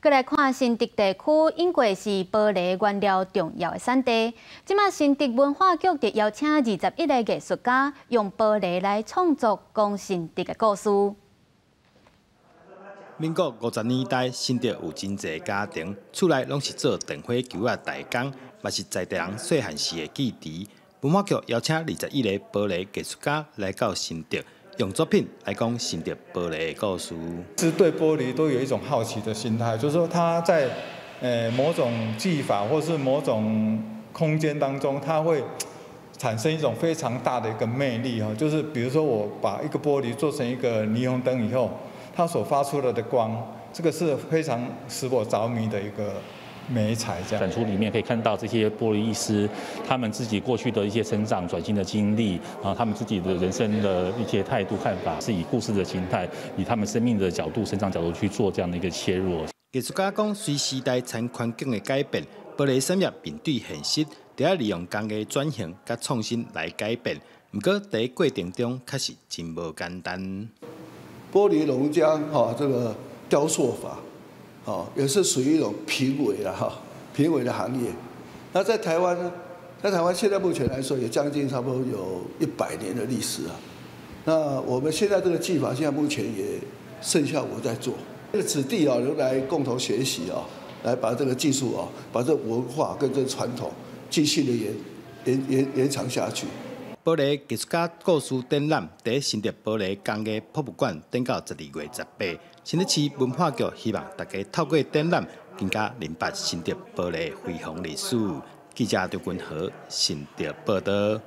閣來看新竹地區，以過是玻璃原料重要的產地。這馬新竹文化局就邀請21個藝術家，用玻璃來創作講新竹的故事。民國50年代，新竹有真濟家庭，厝內攏是做電火球仔代工，嘛是在地人細漢時的記憶。文化局邀請21個玻璃藝術家來到新竹，用作品來講新竹玻璃的故事。是對玻璃都有一種好奇的心態，就是說它在某種技法或是某種空間當中，它會產生一種非常大的一個魅力哈。就是比如說我把一個玻璃做成一個霓虹燈以後，它所發出來的光，這個是非常使我着迷的一個媒材。這樣展出裡面可以看到這些玻璃藝師他們自己過去的一些成長轉型的經歷，啊，他們自己的人生的一些態度看法，是以故事的形態，以他們生命的角度、成長角度去做這樣的一個切入。藝術家講，隨時代和環境的改變，玻璃產業面對現實，得愛利用工藝轉型佮創新來改變。毋過佇過程中確實真無簡單。玻璃熔漿哈，這個雕塑法，哦，也是屬於一種瀕危了哈，瀕危的行業。那在台灣呢？在台灣現在目前來說，也將近差不多有100年的歷史啊。那我們現在這個技法，現在目前也剩下我在做。這個子弟啊，能來共同學習啊，來把這個技術啊，把這個文化跟這個傳統繼續的延長下去。玻璃藝術家故事展覽佇新竹玻璃工藝博物館展到12月18。新竹市文化局希望大家透過展覽，更加明白新竹玻璃輝煌歷史。記者張君和新竹報導。